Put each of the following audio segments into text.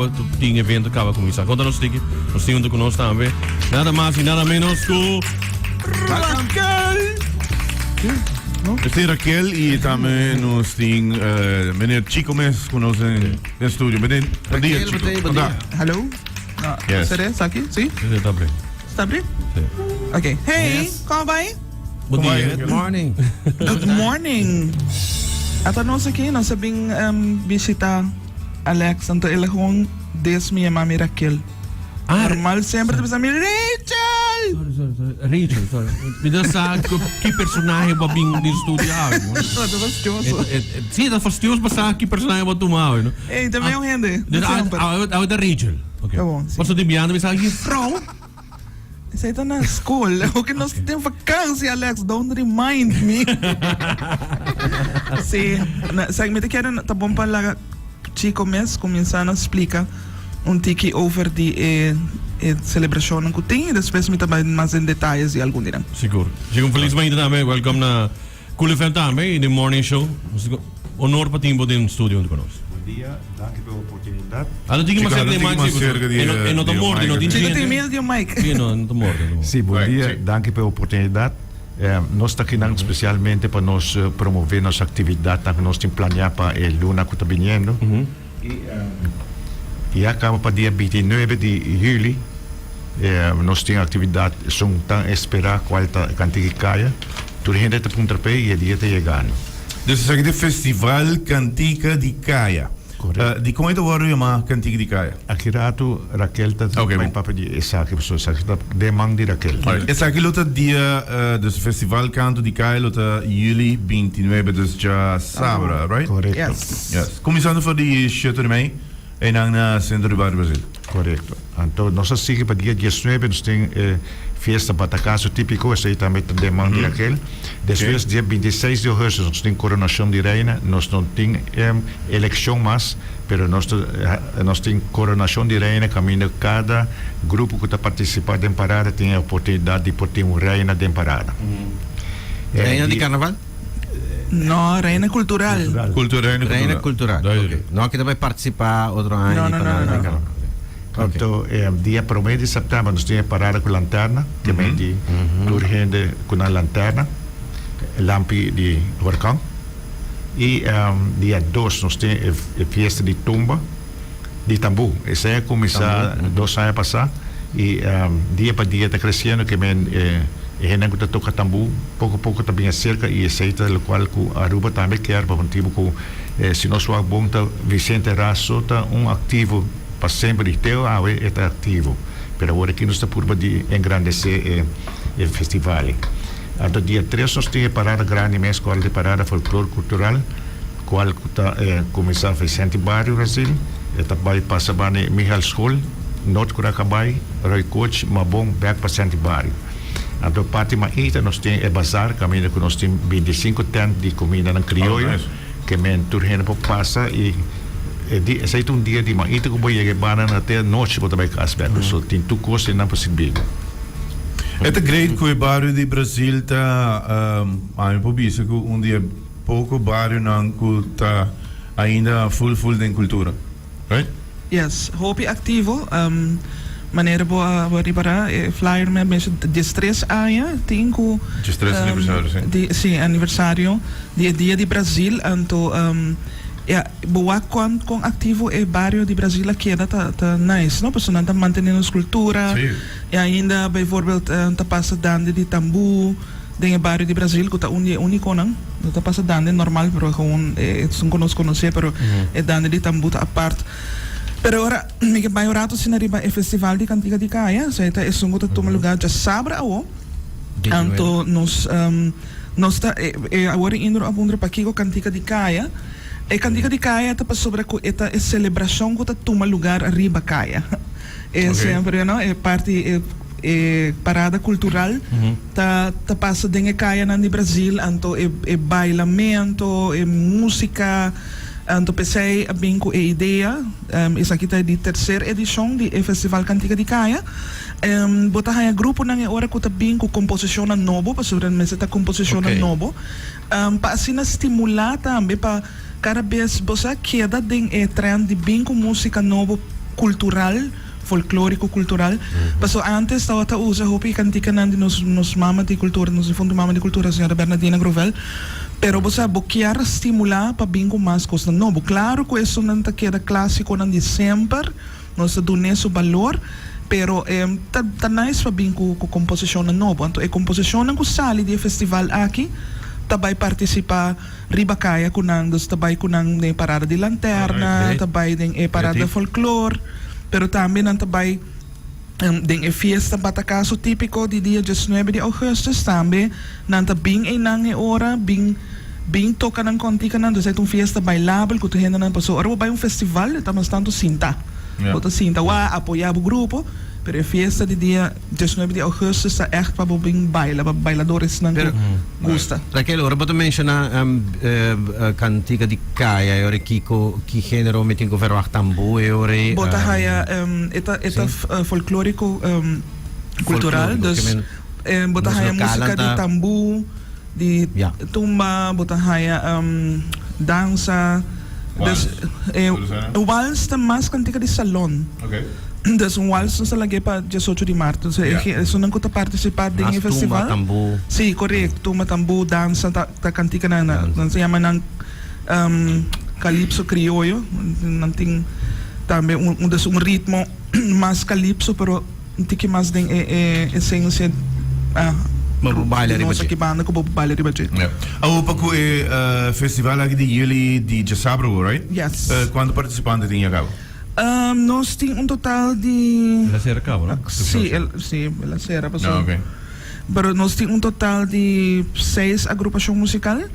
caba, tin evento caba cuminsa. Conta nos tiki, nos tin hunto cu nos tambe, nada mas y nada menos cu Raquel! Nos tin Raquel y tambe nos tin meneer Chico mes cu nos den studio. Meneer, bon dia Chico. Bon dia. Hallo. Yes. Seré, esaki? Si? Sí, ta abri. Sta abri? Sí. Ok. Hey, Yes. kon bai? Bon dia. Good morning. Good morning. Ata nos aki, nos a bin um, bishita Alex, anto el a gewoon des mi yama mi Raquel. Ah, Normal semper ta bisa mi Rachel! Sorry, sorry, sorry. Rachel, sorry. Mi ta sa ki personahe bo a bin den studio awe. Ta fastioso. Si, ta fastioso pa sa ki personahe bo a tuma awe, no? Ey, ta medio hende. Dus Semper. awe ta Rachel. Ta bon, si. Paso di biando mi sa juffrouw. Esey ta na school. Oke nos tin vakantie, Alex. Don't remind me. Si, na, sa mi ta kere ta bon pa laga Chico mes cuminsa na splica un tiki over di e e celebracionnan cu tin y despues mi ta bay mas den detayes di algun di nan. Sigur. Chico un feliz mainta tambe. Welcome na Cool FM tambe y den Morning Show. Honor pa tin bo den studio hunto cu nos. Bon dia, danki pa e oportunidad. Alo tiki mas cerca di mic si pasobra e no ta morde, no tin Chico djente. tin miedo di un mic. Si, no, no ta morde, no ta morde. Si, bon dia, danki pa e oportunidad. Nos ta akinan spesialmente pa nos promové nos aktividatnan ku nos tin planeá pa e luna ku ta biniendo. I ya kaba pa dia bintinuebe di yüli nos tin aktividat esun tan esperá kual ta Kantika Kaya. Tur hende ta puntra p'e i e dia ta yegando. Dus esaki ta e Festival Kantika di Kaya. Correcto. Dikon e ta wòrdu yamá Kantika di Kaya? Aki ratu Raquel ta Ok, bai bon. papia di esaki, pasobra esaki ta den man di Raquel. Alright. Esaki lo ta dia, dus Festival Kanto di Kaya lo ta juli 29, dus djasabra, right? Correcto. Yes. Yes. Kuminsando for di shete di mei, einan na Sentro di Bario Brasil. Correcto. Anto nos a sigui pa dia diesnuebe nos tin e fiesta Batakaso Típico, esei tambe ta den man di Raquel. Despues dia bintiseis di augustus nos tin Coronacion di Reina, nos no tin eleccion mas, pero nos ta nos tin Coronacion di Reina caminda cada grupo cu ta participa den parada tin e oportunidad di por tin un reina den parada. Reina di carnaval? No, reina cultural. Cultural. Reina cultural. Ok. No aki ta bay participa otro aña No, ni no, pa no, nada no, den no. carnaval. Ok. Anto dia prome di september nos tin e parada cu lanterna, ke men di tur hende cu nan lanterna, lampi di horcan. Y dia dos nos tin e fiesta di tumba di tambu. Esey a cuminsa dos aña pasa y dia pa dia ta creciendo ke men e hendenan cu ta toca tambu poco poco ta bin acerca y esey ta locual cu Aruba tambe kier pa motibo cu si nos wak bon ta Vicente Razo ta un activo pa semper y te awe e ta activo pero awor aki nos ta purba di engrandece e festival. Anto dia tres nos tin e parada grandi mes cual ta e parada folklor cultural cual cu ta cuminsa Vicente Barrio Brasil e ta bay pasa banda e Mihal School, Noord Curacabai, Roy Coach, Mabon bek pa Centi Barrio. Anto parti mainta nos tin e bazar caminda cu nos tin 25 tent di cumindanan crioyo ke men tur hende por pasa y e di esey ta un dia di mainta cu bo yega e banda na te anochi bo ta bay cas bek so tin tur cos eynan pa sirbi bo. E ta great cu e bario di Brasil ta ami por bisa cu un di e poco barionan cu ta ainda full full den cultura, right? Yes, hopi activo. Manera bo a ripara e flyer mi a menshona ta diestres aña tin cu Diestres aniversario, si. di si aniversario di e dia di Brasil anto ya bo wak con con activo e bario di Brasil a keda ta ta nice no pasobra nan ta mantene nos cultura. Si. Y ainda bijvoorbeeld ta pasa dande di tambú den e bario di Brasil cu ta un di e uniconan. No ta pasa dande normal pero gewoon esun cu nos conoce pero e dande di tambú ta apart. Pero ora mi ke bay un rato asina riba e festival di Cantica di Caya, esey ta esun cu ta tuma lugar djasabra awo. Anto nos nos ta awor Indro a puntra pakico Cantica di Caya. E Cantica di Caya ta pasobra cu e ta e celebracion cu ta tuma lugar riba caya. E semper you know e parti e e parada cultural ta ta pasa den e cayanan di Brazil anto e e bailamento e musica anto p'esey a bin cu e idea esaki ta di tercer edicion di e festival Cantica di Caya bo ta haya gruponan e ora cu ta bin cu composicionnan nobo pasobra mester ta composicionnan nobo pa asina stimula tambe pa cada bes bo sa keda den e trend di bin cu musica nobo. kultural, folklóriko kultural. Paso ántes tabata usa hopi kantikanan di nos nos mama di kultura, nos difuntu mama di kultura señora Bernadina Grovel. Pero bo sa bo kier stimulá pa bin ku mas kosnan nobo. Klaro ku esunnan ta keda klásikonan di semper. Nos ta dun'é su balor, pero ta ta nice pa bin ku ku komposishonnan nobo. Anto e komposishonnan ku sali di e festival aki ta bai partisipá riba kaya ku nan, dus ta bai ku nan den e parada di lanterna, ta bai den e parada folklor, pero tambe nan ta bai den e fiesta Batakaso típiko di dia diesnuebe di ougùstùs tambe nan ta bin einan e ora bin bin toka nan kòntikanan, dus e ta un fiesta bailabel ku tur hendenan pasobra ora bo bai un festival e ta mas tantu sinta, bo ta sinta wak apoyá bo grupo, pero e fiesta di dia diesnuebe di ougùstùs ta ègt pa bo bin baila, pa bailadoresnan ku gusta. Raquel, ora bo ta menshoná kantika di kaya e ora kiko, ki género mi tin ku verwagt tambú e ora ei? Bo ta haya e ta e ta folklóriko kultural, dus bo ta haya músika di tambú. Di tumba bo ta haya dansa. Wals. Wals ta mas kantika di salon. Dus un wals nos ta lag'é pa diesocho di mart. Dus esunnan ku ta partisipá den e festival. Mas tumba, tambú. Si, korekto. Tumba, tambú, dansa ta kantikanan. Nan ta yama nan kalipso krioyo. Nan tin tambe un dus un ritmo mas kalipso pero. Un tiki mas den e esencia Bo por baila di riba nos dje. aki banda ku bo por baila riba dje. Ja. Awo pa ku e festival aki di juli di djasabra awo, right? Yes. Kuantu partisipante tin ya kaba? Nos tin un total di. El a sera kaba, no? Si, el, si, el a sera pasobra. Ah, ok. Pero nos tin un total di seis agrupashon musikal.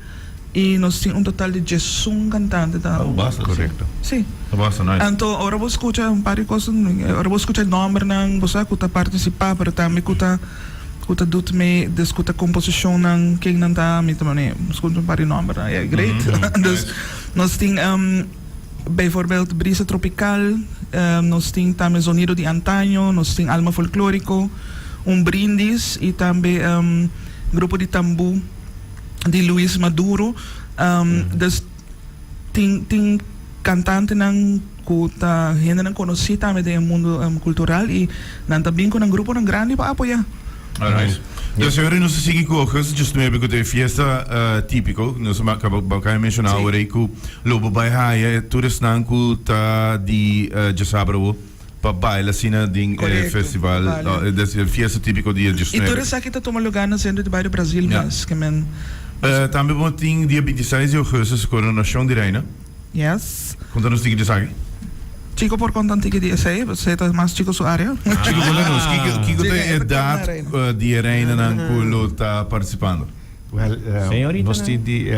I nos tin un total di djesun kantante ta. Oh, basta. Korekto. Si. Ta basta, nice. Anto ora bo skucha un par di kos, ora bo skucha e nòmbernan, bo sa ku ta partisipá, pero tambe ku ta ku ta doet mee, dus ku ta komposishonnan, ken nan ta, mi ta mane skucha un par di nòmbernan, yeah, great. Dus nos tin bijvoorbeeld Brisa Tropical, nos tin tambe Zonido di Antaño, nos tin Alma Folklóriko, Un Brindis i tambe Grupo di Tambú. di Luis Maduro. Dus tin tin kantantenan ku ta hendenan konosí tambe den e mundu kultural i nan ta bin ku nan gruponan grandi pa apoyá. Alright. Dus señores nos ta sigui ku augustus diesnuebe ku ta e fiesta típiko. Nos a kaba a menshoná Sí. awor ei ku lo bo bai haya tur esnan ku ta di djasabra awo. Pa baila asina den e Korekto, festival, pa baila. e fiesta típiko di e I tur diesnuebe. esaki ta tuma lugá na Sentro di Baile Brasil Ja. mes, ke men. Tambe bo tin dia bintiseis di augustus koronashon di reina. Yes. Konta nos tiki di esaki. Chico por konta un tiki di esei, esei ta mas Chico su área. Chico konta nos, kiko kiko ta Sí, e e ta edat korona reina. di e reinanan ku lo ta partisipando? Wel, Señorita nos tin di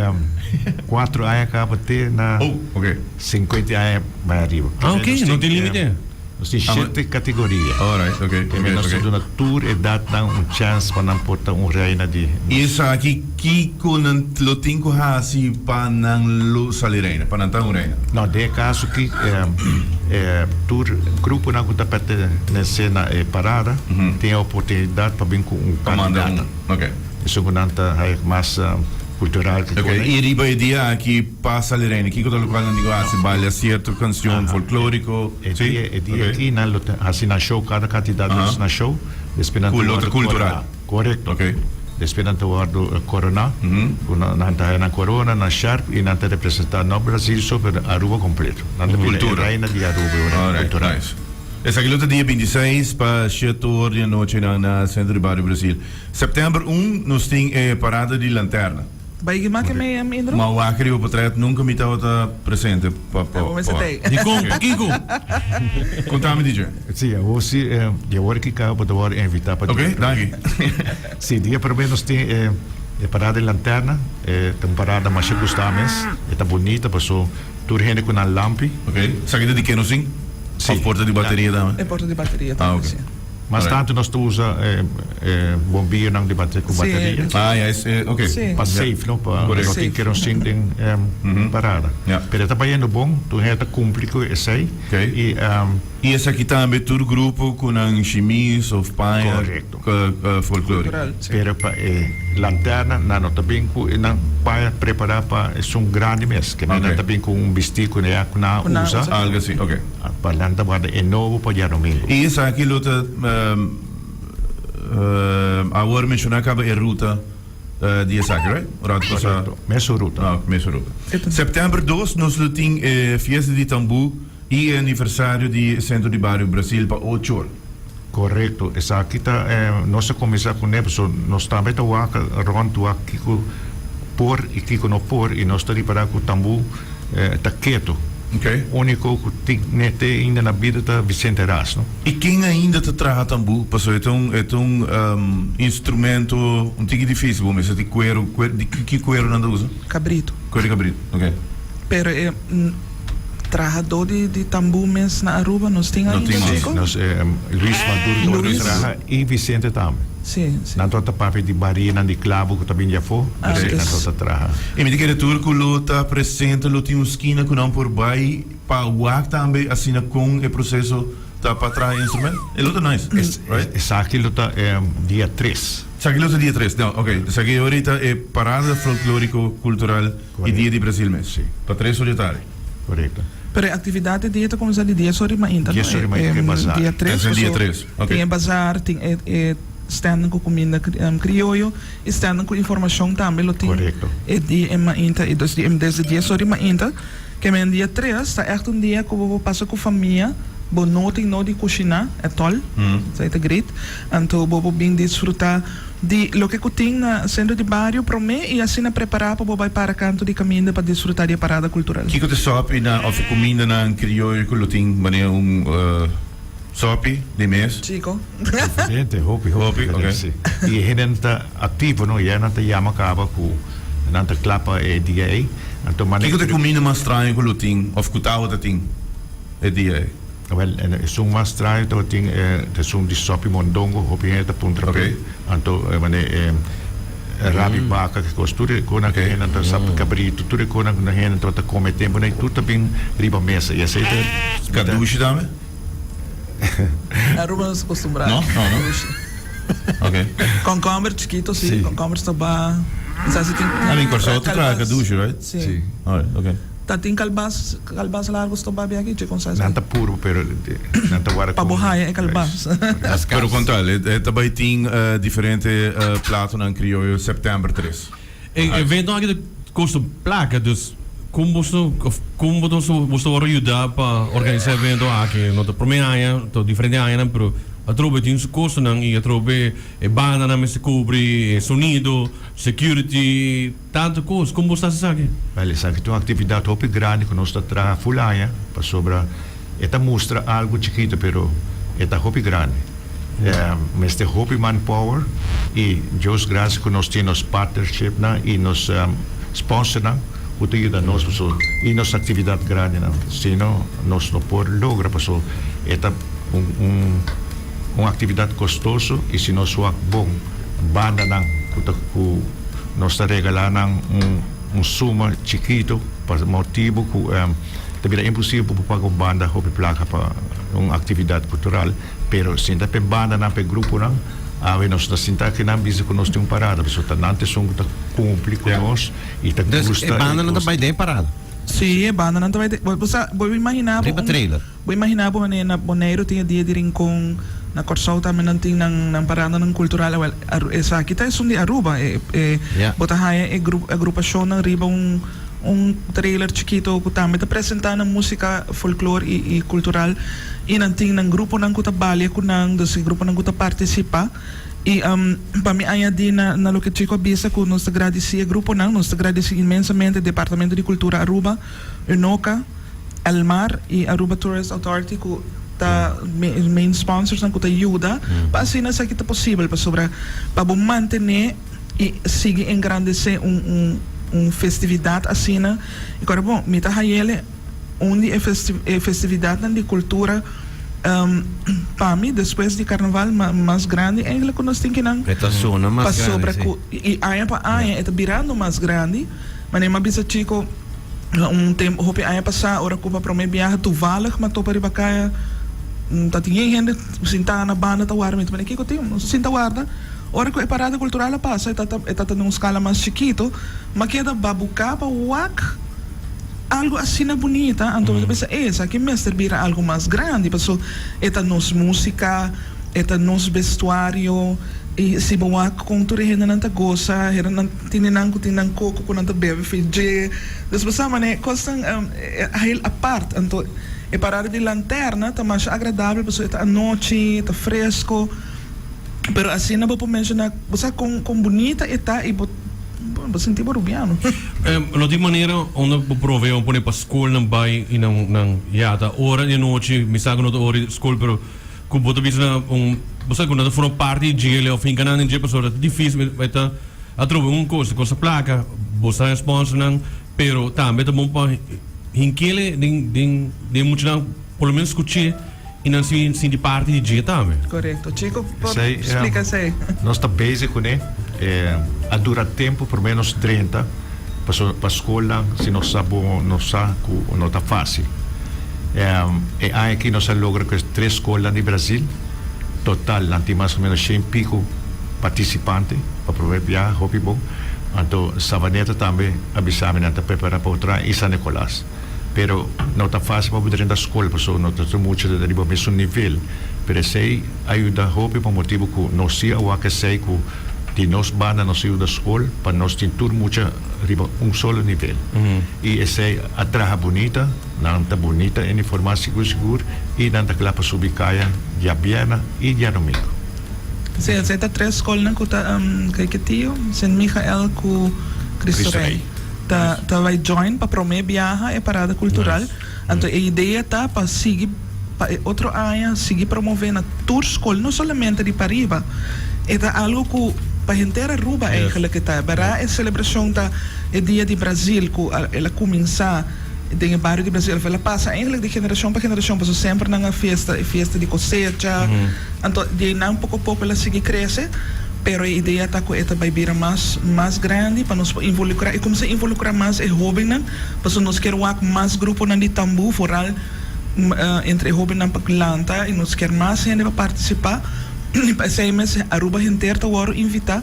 cuatro aña caba te na Oh, ok. 50 aña bay ariba. Ah, ok, no tin límite. Nos tin shete categoria. Alright, ok, Te ok, nos ta ok. duna tur edadnan un chance pa nan por ta un reina di I nos. esaki kiko nan lo tin ku hasi pa nan lo sali reina, pa nan ta un reina? No, den e caso aki tur gruponan cu ta pertenece na e parada tin e oportunidad pa bin cu un Pa manda un, candidata. ok. Esun ku nan ta haya mas kultural ke Ok, kore. i riba e dia aki pa sali reina, kiko ta lokual nan di ku hasi? Baila sierto kanshon folklóriko? E Si? dia e dia Ok. aki nan lo ta hasi nan show, kada kandidat lo Aha. hasi nan show, despues nan Ku ta lo ta wòrdu kultural. koroná. Korekto. Ok. Despues nan ta wòrdu koroná, ku nan nan ta haya nan korona, nan sharp i nan ta representá no Brasil so pero Aruba kompleto. Nan ta bira e Kultura. reina di Aruba e ora Alright, kultural. nice. Esaki lo ta dia 26 pa shete or di anochi nan na Centro di Bario Brasil. September un nos tin e parada di lanterna. Bai ki make me em indruk? Ma wak riba potret nunca mi tabata presente pa pa Bo mester pa. tei. Dikon? Pakiko? Kontami DJ. Si, awor si di awor ki kaba bo ta wòrdu invitá pa Ok, dia promé. danki. Si, dia promé nos tin e e parada di lanterna. E ta un parada masha gustá mes. E ta bunita paso tur hende ku nan lampi. Ok, esaki ta di kerosin? Si. Òf porta di bateria tambe? E porta di bateria Ah, tambe, ok. si. Mas tantu nos ta usa e bombiyonan di bate ku bateria. Ah, ya, es, ok. Pa safe, no? Pa no tin kerosin den parada. Pero e ta bayendo bon, tur hende ta kumpli ku esei. I I esaki tambe tur grupo ku nan shimis of paña Korekto. folkloriko. Pero pa e. lanterna, nan no ta bin ku nan paña prepará pa esun grandi mes. Ke men nan ta bin ku un bistí ku nan a usa. Algo así, ok. Pa nan ta warda e nobo pa djadomingo. I esaki lo ta awor menshoná kaba e ruta di esaki, right? Un rato pasá. Korekto, mesun ruta. Ah, mesun ruta. Sèptèmber dos nos lo tin e fiesta di tambú i e aniversario di Sentro di Bario Brasil pa ocho or. Korekto, esaki ta nos a kuminsá kuné pasobra nos tambe ta wak rònt wak kiko por i kiko no por i nos ta ripará ku tambú ta ketu. Úniko ku tin nete ainda na bida ta Vicente Ras, no? I ken ainda ta traha tambú? Pasobra e ta un e ta un instrumento un tiki difísil, bo mester tin kueru, di ki kueru nan ta usa? Kabritu. Kueru di kabritu, ok. Pero e Trahadó di di tambú mes na Aruba nos tin ainda Chico? Nos Luis Maduro ta traha y Vicente tambe. Si, si. Nan tabata papia di barinan di clavo cu ta bin di afó, dus nan tabata traha. Y mi ta kere tur cu lo ta presente lo tin un skina cu nan por bay pa wak tambe asina con e proceso ta pa traha e instrument. E lo ta nice, right? Esaki lo ta dia tres. Esaki lo ta dia tres. No, ok. Esaki ahorita e parada folklorico cultural y dia di Brasil mes. Si. Pa tres or di tardi. Korekto. Pero e aktividat e dia ta kuminsá di dies or di mainta, no? Dies or di mainta ku e bazar. Dia tres. Esei dia tres, ok. Tin e bazar, tin e e stèndnan ku kuminda krioyo i stèndnan ku informashon tambe lo tin. Korekto. E dia e mainta i dus di desde dies or di mainta ke men dia tres ta ègt un dia ku bo por pasa ku famia, bo no tin no di kushiná ètòl, esei ta great, anto bo por bin disfrutá Di loke ku tin na sentro di bario promé i asina prepará pa bo bai para kantu di kaminda pa disfrutá di e parada kultural. Kiko ta sòpi na òf e kumindanan krioyo ku lo tin manera un sòpi di mes? Chiko. Diferente, hopi, hopi Hopi, ok. Si. I e hendenan ta aktivo, no? Ya nan ta yama kaba ku nan ta kla pa e dia ei. Anto manera. Kiko ta e kuminda mas straño ku lo tin òf ku tabata tin e dia ei? Wel, esun mas straño tabatin esun di sopi mondongo, hopi hende ta puntra p'e. Anto mane e rabi baka ki kos, tur e konan ku hende ta sap kabritu, tur e konan ku hende tabata kome e tempu nei, tur ta bin riba mesa. I esei ta. Kadushi tambe? Aruba no ta kostumbrá. No? No, no? Ok. Kònkòmber chikito si, kònkòmber stobá. Sa si tin. I mean, Kòrsou ta traha kadushi, right? Si. Alright, ok. Ta tin kalbas, kalbas largo stobá bia aki, dje kon sa esei. Nan ta puru pero nan ta wara Pa bo kon haya e kalbas. Pero kon tal, e ta bai tin diferente platonan krioyo september tres. E evento aki ta kosta plaka, dus kon boso of kon bo boso ta wòrdu yuda pa organisá e evento aki? No ta promé aña, ta diferente añanan, pero atrobe tin su kostonan i atrobe e bandanan mester kubri, e sonido, security. Tantu kos, kon bo sa esaki? Wel, esaki ta un aktividat hopi grandi ku nos ta traha ful aña, pasobra e ta mustra algu chikitu pero e ta hopi grandi. Mester hopi manpower i Dios grasia ku nos tin nos partnershipnan i nos sponsornan ku ta yuda nos pasobra i nos aktividat grandinan. Sino nos no por logra pasobra e ta un un aktividat kostoso i si nos wak bon bandanan ku ta ku Nos ta regalá nan un suma chikitu pa motibu ku ta bira imposibel pa bo paga un banda hopi plaka pa un aktividat kultural. Pero sinta p'e bandanan, p'e gruponan, awe nos ta sinta akinan bisa ku nos tin un parada pasobra ta nan ta esun ku ta kumpli ku nos i ta Dus gusta e bandanan ta e bai den e parada? Sí, e bandanan ta bai den. Bo sa, bo imaginá bo Riba un. trailer. Bo imaginá bo manera na Boneiru tin e Dia di Rincon, na Kòrsou tambe nan tin nan nan parandanan kultural. Awel, esaki ta esun di Aruba. E e bo ta haña e gru agrupashonnan riba un un trailer chikito ku tambe ta presentá nan músika folklor i i kultural i nan tin nan gruponan ku ta balia ku nan, dus e gruponan ku ta partisipá. I pa mi añadí na na loke Chico a bisa ku nos ta gradisí e gruponan, nos ta gradisí inmensamente Departamento di Kultura Aruba, Unoca, Elmar y Aruba Tourist Authority cu ta main sponsorsnan cu ta yuda pa asina esaki ta posibel pasobra pa bo mantene y sigui engrandece un un un festividad asina y cu bon mi ta hayele un di e e festividadnan di cultura pa mi despues di carnaval mas grandi eigenlijk cu nos tin kinan E ta sona mas grandi pasobra si. cu y aña pa aña e ta birando mas grandi manera mi a bisa Chico. Un tempu hopi aña pasá ora ku pa promé biaha toevallig m'a topa riba kaya ta tin yen hende sintá na banda ta warda mi ta manda kiko tin nos a sinta warda. Ora ku e parada kultural a pasa e ta e ta den un skala mas chikito, m'a keda babuká pa wak algu asina bunita, anto mi ta pensa ey esaki mester bira algu mas grandi paso e ta nos músika, e ta nos bestuario i si bo wak kon tur e hendenan ta gosa, hendenan tin nan ku tin nan koko ku nan ta bebe fe dje, dus bo sa manera kosnan heel apart, anto e parada di lanterna ta masha agradabel paso e ta anochi, e ta fresco. Pero asina bo por menciona, bo sa con con bunita e ta y bo bo sinti bo Rubiano. No tin manera unda bo provee bo pone pa scolnan bay y nan nan ya ta ora di anochi, mi sa cu no ta ora di scol pero cu bo ta bisa nan un bo sa cu nan ta forma parti di djele of hinca nan den dje pasobra ta dificil e ta atrobe un cos ta costa placa bo sa sponsornan pero tambe ta bon pa hinkele den den den muchanan por lo menos scuche. I nan sinti parti di dje tambe. Korekto. Chico por splika esei. Nos ta bezig kuné. A dura tempu promé nos drenta pasobra pa skolnan si nos sa bon nos sa ku no ta fásil. E aña aki nos a logra ku e tres skolnan di Brazil. Total nan tin mas o ménos shen piku partisipante pa promé biaha hopi bon. Anto Savaneta tambe a bisa mi nan ta prepará pa otro aña i San Nicolas. Pero no ta fácil pa bo drenta skol pasobra no ta tur mucha ta riba mesun nivel. Pero esei a yuda hopi pa motibu ku nos si a wak esei ku di nos banda nos a yuda skol pa nos tin tur mucha riba un solo nivel. I esei a traha bunita, nan ta bunita uniformá sigur sigur i nan ta kla pa subi kaya diabierna i diadomingo. Sí, esei ta tres skolnan ku ta Caiquetio, Sint Michael ku Cristo Rey. Ta ta bai join pa prome biaha e parada cultural. Anto e idea ta pa sigui pa e otro aña sigui promove na tur scol, no solamente di pariba. E ta algo cu pa henter Aruba eigenlijk e ta. Bera e celebracion ta e dia di Brazil cu el a cuminsa den e bario di Brazil. El a pasa eigenlijk di generacion pa generacion pasobra semper nan a fiesta e fiesta di cosecha. Anto di einan poko poko el a sigui krese, pero e idea ta ku e ta bai bira mas mas grandi pa nos por involukrá i kuminsá involukrá mas e hóbennan, pasobra nos kier wak mas gruponan di tambú, foral entre e hóbennan pa lanta i nos kier mas hende pa partisipá. I pa esei mes Aruba henter ta wòrdu invitá.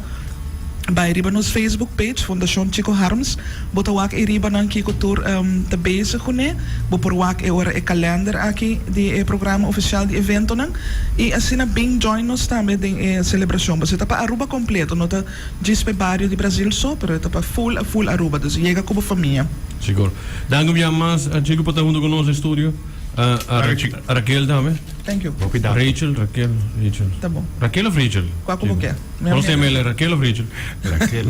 Bai riba nos Facebook page Fundacion Chico Harms bo ta wak e riba nan kiko tur ta bezig kuné. Bo por wak e ora e kalender aki di e programa ofisial di eventonan i asina bin join nos tambe den e selebrashon. Pasobra e ta pa Aruba kompleto, no ta djis pa e bario di Brazil so, pero e ta pa full full Aruba. Dus yega ku bo famia. Sigur. Danki un bia mas Chico pa ta hunto ku nos den studio. Raquel tambe. Thank you. Hopi danki. Rachel, Raquel, Rachel. Ta bon. Raquel of Rachel? Kua ku bo ke. Nos ta yama el Raquel of Rachel? Raquel.